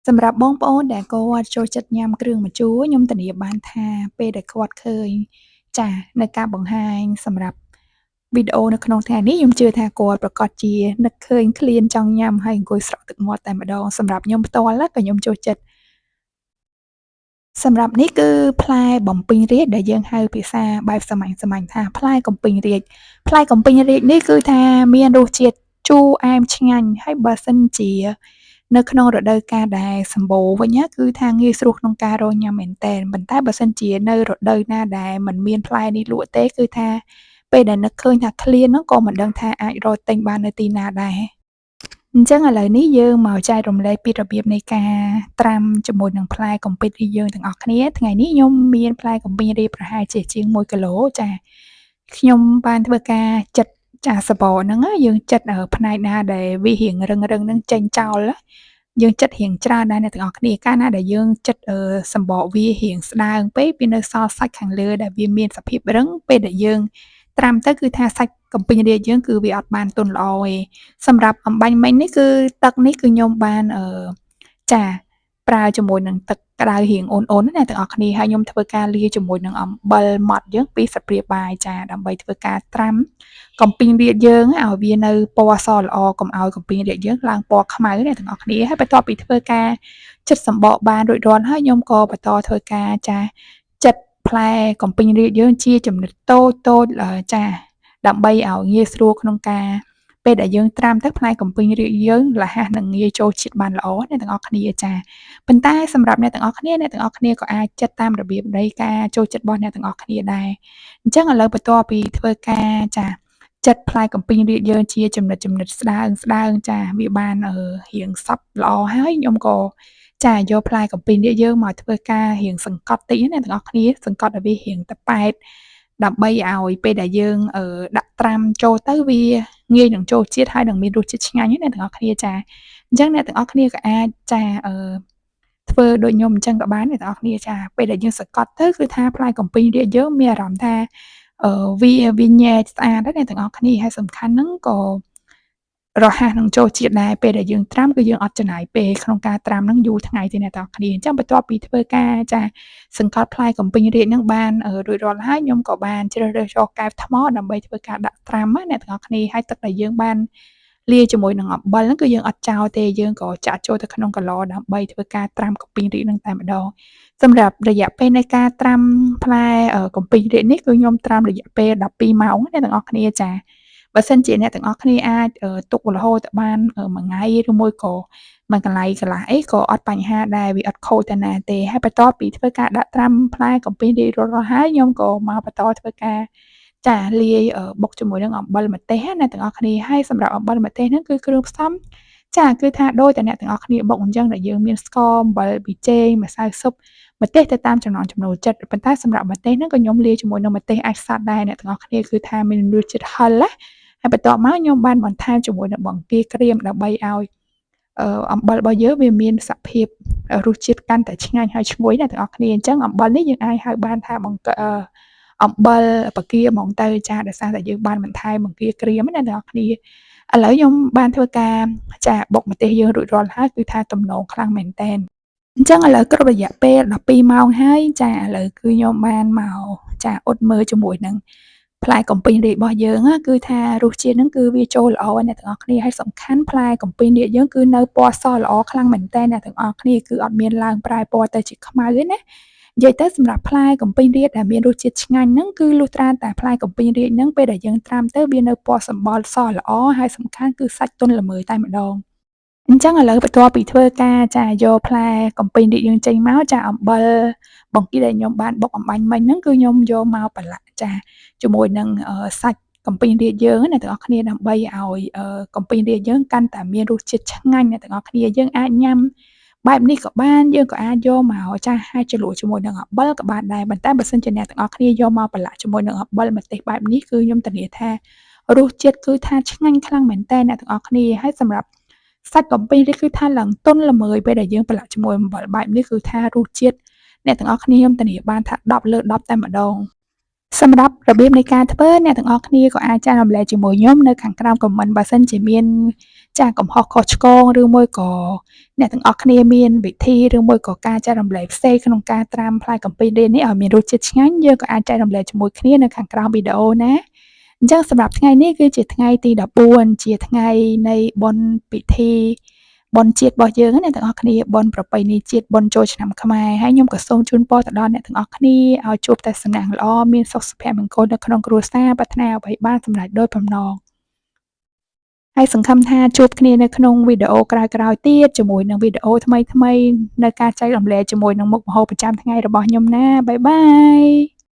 សម្រាប់បងប្អូនដែលគាត់ចូលចិត្តញ៉ាំគ្រឿងម្ជូរខ្ញុំធានាបានថាពេលដែលគាត់ឃើញចានៅការបង្ហាញសម្រាប់វីដេអូនៅក្នុងថ្ងៃនេះខ្ញុំជឿថាគាត់ប្រាកដជានឹកឃើញឃ្លានចង់ញ៉ាំហើយអង្គុយស្រក់ទឹកមាត់តែម្ដងសម្រាប់ខ្ញុំផ្ទាល់ក៏ខ្ញុំចូលចិត្តសម្រាប់នេះគឺផ្លែបំពេញរាជដែលយើងហៅភាសាបែបសាមញ្ញសាមញ្ញថាផ្លែកំពីងរាជផ្លែកំពីងរាជនេះគឺថាមានរសជាតិជូរអែមឆ្ងាញ់ហើយបើសិនជានៅក្នុងរដូវកាលដែលសម្បូរវិញណាគឺថាងាយស្រួលក្នុងការរកញ៉ាំមែនទែនប៉ុន្តែបើសិនជានៅរដូវណាដែលមិនមានផ្លែនេះលក់ទេគឺថាពេលដែលនឹកឃើញថាឃ្លានហ្នឹងក៏មិនដឹងថាអាចរកទិញបាននៅទីណាដែរអញ្ចឹងឥឡូវនេះយើងមកចែករំលែកពីរបៀបនៃការត្រាំជាមួយនឹងផ្លែកំពីងរាជយើងទាំងអស់គ្នាថ្ងៃនេះខ្ញុំមានផ្លែកំពីងរាជប្រហែលជាជាង1គីឡូចាខ្ញុំបានធ្វើការចិតចាសបកហ្នឹងយើងចិតផ្នែកណាដែលវារៀងរឹងៗហ្នឹងចេញចោលយើងចិតរៀងច្រើនដែរអ្នកទាំងអស់គ្នាកាលណាដែលយើងចិតសម្បកវារៀងស្ដើងពេកវានៅសល់សាច់ខាងលើដែលវាមានសភាពរឹងពេលដែលយើងត្រាំទៅគឺថាសាច់កំពីងរាជយើងគឺវាអត់បានទន់ល្អទេសម្រាប់អំបាញ់មិញនេះគឺទឹកនេះគឺខ្ញុំបានចាប្រើជាមួយនឹងទឹកក្តៅរៀងអូនៗណាទាំងអស់គ្នាហើយខ្ញុំធ្វើការលាយជាមួយនឹងអំបិលម៉ត់យើង2ស្លាបព្រាបាយចាដើម្បីធ្វើការត្រាំកំពីងរាជយើងឲ្យវានៅពណ៌សល្អកុំឲ្យកំពីងរាជយើងឡើងពណ៌ខ្មៅណាទាំងអស់គ្នាហើយបន្ទាប់ពីធ្វើការចិតសម្បកបានរួចរាល់ហើយខ្ញុំក៏បន្តធ្វើការចាចិតផ្លែកំពីងរាជយើងជាចំណិតតូចៗចាដើម្បីឲ្យងាយស្រួលក្នុងការពេលដែលយើងត្រាំទៅផ្លែកំពីងរាជយើងរហ័សនឹងងាយចូលជាតិបានល្អអ្នកទាំងអស់គ្នាចាប៉ុន្តែសម្រាប់អ្នកទាំងអស់គ្នាអ្នកទាំងអស់គ្នាក៏អាចចិតតាមរបៀបនៃការចូលចិត្តរបស់អ្នកទាំងអស់គ្នាដែរអញ្ចឹងឥឡូវបន្ទាប់ពីធ្វើការចាចិតផ្លែកំពីងរាជយើងជាចំណិតចំណិតស្ដើងស្ដើងចាវាបានរៀងសព្វល្អហើយខ្ញុំក៏ចាយកផ្លែកំពីងរាជយើងមកធ្វើការរៀងសង្កត់តិចណាអ្នកទាំងអស់គ្នាសង្កត់ឲ្យវារៀងតប៉ែតដើម្បីឲ្យពេលដែលយើងដាក់ត្រាំចូលទៅវាងាយនឹងចូលជាតិហើយនឹងមានរសជាតិឆ្ងាញ់ណាអ្នកទាំងអស់គ្នាចាអញ្ចឹងអ្នកទាំងអស់គ្នាក៏អាចចាធ្វើដូចខ្ញុំអញ្ចឹងក៏បានអ្នកទាំងអស់គ្នាចាពេលដែលយើងសង្កត់ទៅគឺថាផ្លែកំពីងរាជយើងមានអារម្មណ៍ថាវាញែកស្អាតណាអ្នកទាំងអស់គ្នាហើយសំខាន់ហ្នឹងក៏រហ័សនឹងចូលជាតិដែរពេលដែលយើងត្រាំគឺយើងអត់ចំណាយពេលក្នុងការត្រាំហ្នឹងយូរថ្ងៃទេអ្នកទាំងអស់គ្នាអញ្ចឹងបន្ទាប់ពីធ្វើការចាសង្កត់ផ្លែកំពីងរាជហ្នឹងបានរួចរាល់ហើយខ្ញុំក៏បានជ្រើសរើសយកកែវថ្មដើម្បីធ្វើការដាក់ត្រាំណាអ្នកទាំងអស់គ្នាហើយទឹកដែលយើងបានលាយជាមួយនឹងអំបិលហ្នឹងគឺយើងអត់ចោលទេយើងក៏ចាក់ចូលទៅក្នុងកឡដើម្បីធ្វើការត្រាំកំពីងរាជហ្នឹងតែម្ដងសម្រាប់រយៈពេលនៃការត្រាំផ្លែកំពីងរាជនេះគឺខ្ញុំត្រាំរយៈពេល12ម៉ោងអ្នកទាំងអស់គ្នាចាបើសិនជាអ្នកទាំងអស់គ្នាអាចទុករហូតទៅបានមួយថ្ងៃឬមួយក៏មួយកន្លែងកន្លះអីក៏អត់បញ្ហាដែរវាអត់ខូចទៅណាទេហើយបន្ទាប់ពីធ្វើការដាក់ត្រាំផ្លែកំពីងរាជរួចរាល់ហើយខ្ញុំក៏មកបន្តធ្វើការចាលាយបុកជាមួយនឹងអំបិលម្ទេសណាទាំងអស់គ្នាហើយសម្រាប់អំបិលម្ទេសហ្នឹងគឺគ្រឿងផ្សំចាគឺថាដូចតែអ្នកទាំងអស់គ្នាបុកអញ្ចឹងដែលយើងមានស្ករអំបិលប៊ីចេងម្សៅស៊ុបម្ទេសទៅតាមចំណង់ចំណូលចិត្តប៉ុន្តែសម្រាប់ម្ទេសហ្នឹងក៏ខ្ញុំលាយជាមួយនឹងម្ទេសអាចសត្វដែរអ្នកទាំងអស់គ្នាគឺថាមានរសជាតិហឹរណាហើយបន្ទាប់មកខ្ញុំបានបន្ថែមជាមួយនឹងបង្គាក្រៀមដើម្បីឲ្យអំបិលរបស់យើងវាមានសភាពរសជាតិកាន់តែឆ្ងាញ់ហើយឈ្ងុយណាទាំងអស់គ្នាអញ្ចឹងអំបិលនេះយើងអាចហៅបានថាបង្កអំបិលបង្គាហ្មងទៅចាដោយសារតែយើងបានបន្ថែមបង្គាក្រៀមណាទាំងអស់គ្នាឥឡូវខ្ញុំបានធ្វើការចាបុកម្ទេសយើងរួចរាល់ហើយគឺថាទំនងខ្លាំងមែនតែនអញ្ចឹងឥឡូវគ្រប់រយៈពេល12ម៉ោងហើយចាឥឡូវគឺខ្ញុំបានមកចាអ៊ុតមើលជាមួយនឹងផ្លែកំពីងរាជរបស់យើងគឺថារសជាតិហ្នឹងគឺវាចូលល្អអ្នកទាំងអស់គ្នាហើយសំខាន់ផ្លែកំពីងរាជយើងគឺនៅពណ៌សល្អខ្លាំងមែនតើអ្នកទាំងអស់គ្នាគឺអត់មានឡើងប្រែពណ៌ទៅជាខ្មៅទេណានិយាយទៅសម្រាប់ផ្លែកំពីងរាជដែលមានរសជាតិឆ្ងាញ់ហ្នឹងគឺលុះត្រាតែផ្លែកំពីងរាជហ្នឹងពេលដែលយើងត្រាំទៅវានៅពណ៌សម្បុរសល្អហើយសំខាន់គឺសាច់ទន់ល្មើយតែម្ដងអញ្ចឹងឥឡូវបន្ទាប់ពីធ្វើការចាយកផ្លែកំពីងរាជយើងចេញមកចាអំបិលបង្គាដែលខ្ញុំបានបុកអំបាញ់មិញហ្នឹងគឺខ្ញុំយកមកប្រឡាក់ចាជាមួយនឹងសាច់កំពីងរាជយើងណាទាំងអស់គ្នាដើម្បីឲ្យកំពីងរាជយើងកាន់តែមានរសជាតិឆ្ងាញ់អ្នកទាំងអស់គ្នាយើងអាចញ៉ាំបែបនេះក៏បានយើងក៏អាចយកមកចាស់ឲ្យជ្រលក់ជាមួយនឹងអំបិលក៏បានដែរប៉ុន្តែបើសិនជាអ្នកទាំងអស់គ្នាយកមកប្រឡាក់ជាមួយនឹងអំបិលម្ទេសបែបនេះគឺខ្ញុំធានាថារសជាតិគឺថាឆ្ងាញ់ខ្លាំងមែនតើអ្នកទាំងអស់គ្នាហើយសម្រាប់សាច់កំពីងនេះគឺថាឡើងទន់ល្មើយពេលដែលយើងប្រឡាក់ជាមួយអំបិលបែបនេះគឺថារសជាតិអ្នកទាំងអស់គ្នាខ្ញុំធានាបានថា10លើ10តែម្ដងសម្រាប់របៀបនៃការធ្វើអ្នកទាំងអស់គ្នាក៏អាចចែករំលែកជាមួយខ្ញុំនៅខាងក្រោម comment បើសិនជាមាន ចាកំហុសខុសឆ្គងឬមួយក៏អ្នកទាំងអស់គ្នាមានវិធីឬមួយក៏ការចែករំលែកផ្សេងក្នុងការត្រាំផ្លែកំពីងរាជនេះឲ្យមានរសជាតិឆ្ងាញ់យើងក៏អាចចែករំលែកជាមួយគ្នានៅខាងក្រោមវីដេអូណាអញ្ចឹងសម្រាប់ថ្ងៃនេះគឺជាថ្ងៃទី14ជាថ្ងៃនៃបុណ្យពិធីបុណ្យជាតិរបស់យើងណាអ្នកទាំងអស់គ្នាបុណ្យប្រពៃណីជាតិបុណ្យចូលឆ្នាំខ្មែរហើយខ្ញុំក៏សូមជូនពរទៅដល់អ្នកទាំងអស់គ្នាឲ្យជួបតែសំណាងល្អមានសុខសុភមង្គលនៅក្នុងគ្រួសារប្រាថ្នាអ្វីបានសម្រេចដោយបំណងហើយសង្ឃឹមថាជួបគ្នានៅក្នុងវីដេអូក្រោយៗទៀតជាមួយនឹងវីដេអូថ្មីៗនៅការចែករំលែកជាមួយនឹងមុខម្ហូបប្រចាំថ្ងៃរបស់ខ្ញុំណាbye bye.